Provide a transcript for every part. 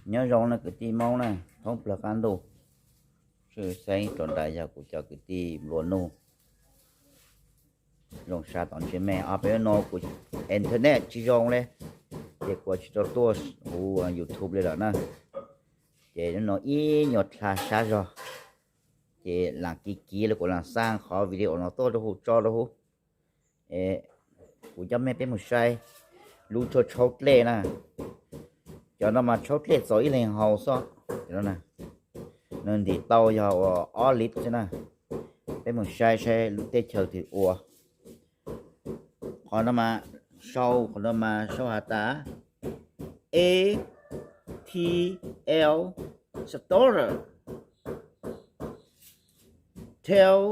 Nyob zoo na kwv tij Hmoob na, thoob plawg qab ntuj, tshwj xeeb rau nram yog kuv cov kwv tij nplua nuj. Zoo sab tom ntsej me, ob peb hnub no kuv internet tsis zoo li, ces kuv tsis tau tuaj huv YouTube li lawm na. Ces hnub no ib nyuag dha sab zog, ces lam kiv kiv los kuv lam xa qhov video no tuaj rau huv tso rau huv. Kuv coj mej peb mus saib lub tshuab tshaub dlej na. Cov no mas tshaub dlej txaus ib leeg haus xwb. Nws ntim tau yog uas ob liv xwb na. Peb mus saib saib lub teb chaws twg ua. Qhov no mas sau, qhov no mas sau has tas A T L Store. Thaum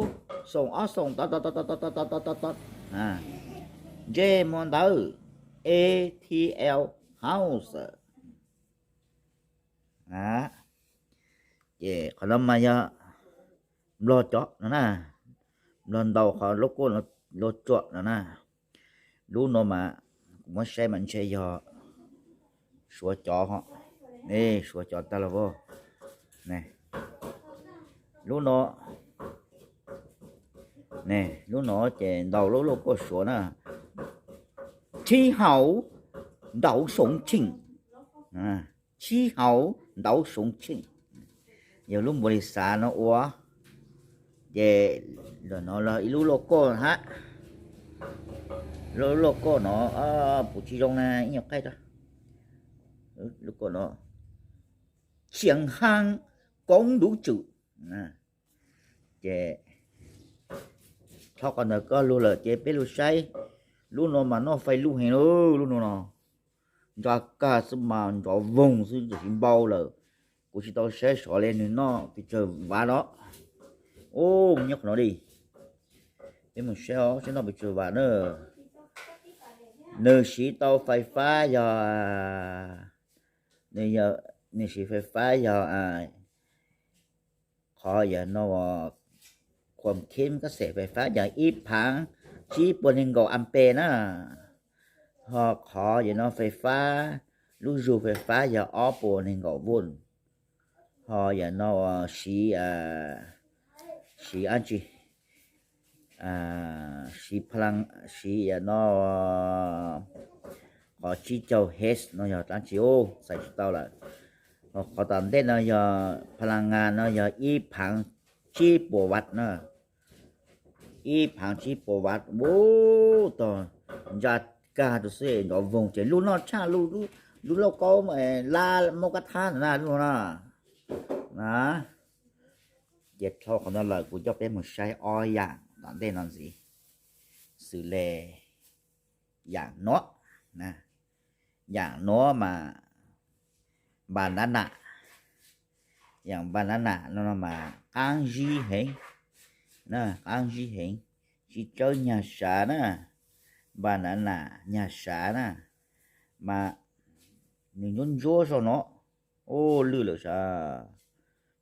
xoom ob xoom tod tod tod tod tod tod tod, ntsej muag ntawd, A T L House. Ces qhov no mas yog Nplog cov no na, Nplog ntaus qhov logo, logo no na. Lub no mas kuv muab saib mas ntshe yog Suav cov, Suav cov tag los as. Lub no, lub no ces ntaus lub logo Suav na, Tib Hauv Ntauv Xoov Cheem, Tib Hauv Ntauv Xoov Cheem, yog lub npaum li xav no ua. Ces no los ib lub logo hab, lub logo no puas tsis zoo na, ib nyuag qhaib, logo no, Xiang Hang Koob Duv Tswm. Ces thaum qhov ntawd koj lug lawm ces peb lug saib, lub no mas noj fais lub heev lub no no, ntsa kag xwb mas nrov voog xwb tam sim npau lawm. Kuv tsis tau saib sov li, nws noj pes tsawg vat no. Ub, nyob qhov no li, peb mus saib os, saib noj pes tsawg vat na. Nws siv tau fais fab yog, nws siv fais fab yog qhov yog no, khuam khib kab xes fais fab yog ib phaav tsib puas nees nkaum ampe na. Ho qhov yog no fais fab, lub zug fais fab yog ob puas nees nkaum volt. Ho yog no siv, siv dab tsi, siv, siv yog no qhov tsib caug hertz no yog dab tsi, txhais tsis tau lawm. Ho qhov tom ntej no yog pha la nga no yog ib phaav tsib puas vat na. Ib phaav tsib puas vat, ub, tog ntsa kag rau xwb nrov voog ces lub noj tshaj lub lauj kaub lab maub kab thab na lub no na. Ces dhau qhov no lawm kuv coj peb mus saib ob yaam tom ntej no ntxiv, xws le yaam nuav, yaam nuav mas banana, yaam banana no mas qaab zib heev, qaab zib heev, tsis tsawb nyag sav na, banana nyag sav na, mas nws ntsuab ntsuab zog no, ub, lwj lawm sav,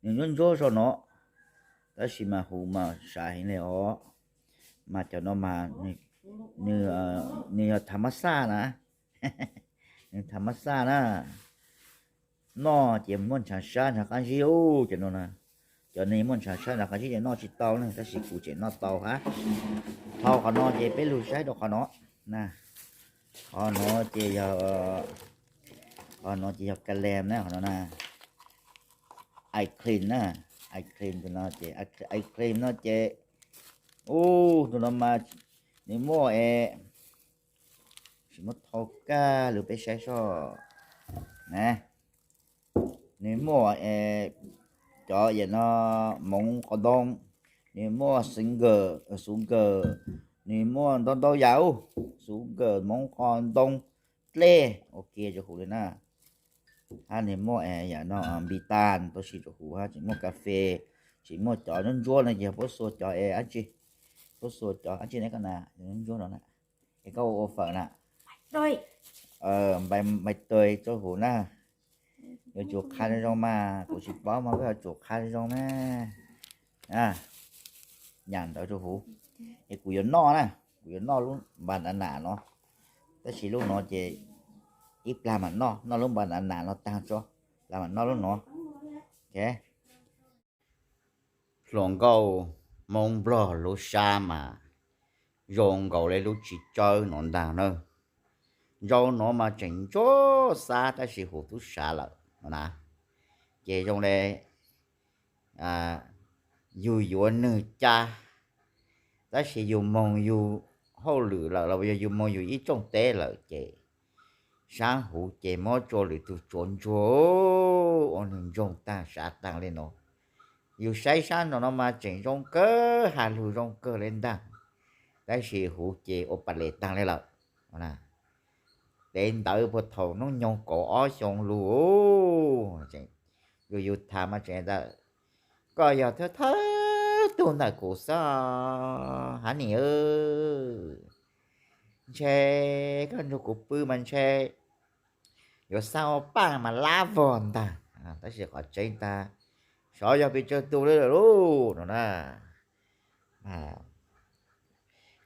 nws ntsuab ntsuab zog no, tab sis mas huv mas sav heev li os. Mas cov no mas nws yog thav mab xaj na, nws thav mab xaj na, noj ces muaj ntshav sab ntshav qaab zib ub cov no na. Cov no muaj ntshav sab ntshav qaab zib ces noj tsis tau ne, tab sis kuv tseem noj tau hab. Dhau qhov no ces peb lug saib rau qhov no na. Qhov no ces yog, qhov no ces yog ka lees na, qhov no na, ice cream na, ice cream tus no ces, ice cream no ces, ub, tus no mas nws muaj es, tsis muab thau kaj lug peb saib soj na. Nws muaj es cov yam no moov qos ntoo, nws muaj sugar, sugar, nws muaj ntau ntau yam ub, sugar, moov qos ntoo, dlej, ua ke rau huv li na. Hab nws muaj es yam no npi tas tau si rau huv hab tseem muaj kas fes, tseem muaj cov ntsuab ntsuab no ces puab xuas cov es dab tsi, puab xuas cov dab tsi ne koj na, ntsuab no na, es koj ua ua fawm na, npai tawg rau huv na. Yuav tsum qha zoo zoo mas, kuv tsis paub mas koj yuav tsum qha zoo zoo na. Nyam ntawd rau huv, es kuv yuav noj na, kuv yuav noj lub npas nav nam no, tab sis lub no ces ib plag mam noj, noj lub npas nav nam no taag tso, Tag mam noj lub nuav. Hluas nkauj Hmoob Nplog lub sab mas zoo nkaus li lub txiv tsawb nuav ntag na. Zoo nuav mas tseem ntsuab xab tab sis huv tub sav lawm no na. Ces zoo li yus yuav nwg ca, tab sis yus moog yus hauj lwm lawm los yog yus moog yus ib tsooj teb lawm ces saab huv ces muab tsua lwm tug tsuav ntsuag ua nwg ntsoog taag sav taag li no. Yus saib saab no no mas tseem zoo kawg, has lug zoo kawg li ntag, tab sis huv ces ua pas les taag li lawm. Tev ntawv puag thaum noob nyoog kaum ob xyoo lug, yus yus tham mas tseem tas, koj yog thawj thawj tug ntawm kuv xwb, honey, ntshe koj nrug kuv pw mas ntshe yuav xaa ua paaj mas lab vog ntag, tab sis qhov tseeb tas xyov yog pes tsawg tug li lawm lauj no na.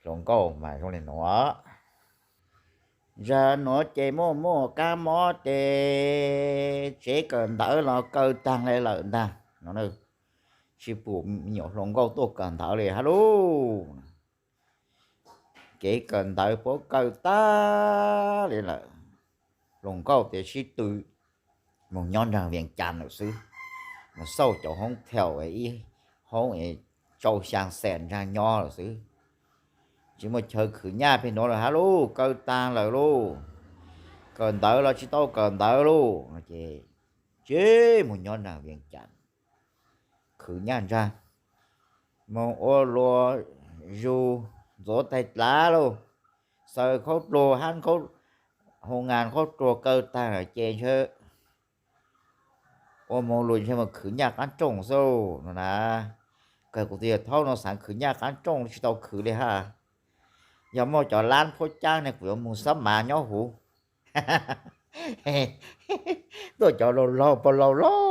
Hluas nkauj mas zoo li nuav. Zag nuav ces muaj muaj kab mob ces tsev kawm ntawv los kaw taag li lawm ntag no. Tsis pum me nyuam hluas nkauj tuaj kawm ntawv li hab lauj. Kev kawm ntawv puab kaw tag li lawm. Hluas nkauj tias sib tw moog nyob nraag Vias Cas lawm xwb, moog xauj cov hoob thaum ib hoob es tsau xyaa xees nraag nyob lawm xwb. Tsis muaj chaw khwv nyaj pem nuav lawm hab lauj, kaw taag lawm lauj. Kawm ntawv los tsis tau kawm ntawv lauj no ces tsev moog nyob nraag Vias Cas khwv nyaj nraag, moog ua luas zug ntxuav taig dlav lauj, xaws khaub dluag hab hoo ngas khaub dluag kaw taag lawm ces ntshe ua moog lug ntshe moog khwv nyaj qaab rooj xwb no na. Kawg kuv twb yog thaum no xaav khwv nyaj qaab rooj tsis tau khwv li hab. Yog muaj cov lab phuab caab ne kuv yuav moog xab mav nyob huv. Tuaj cov laug laug pog laug laug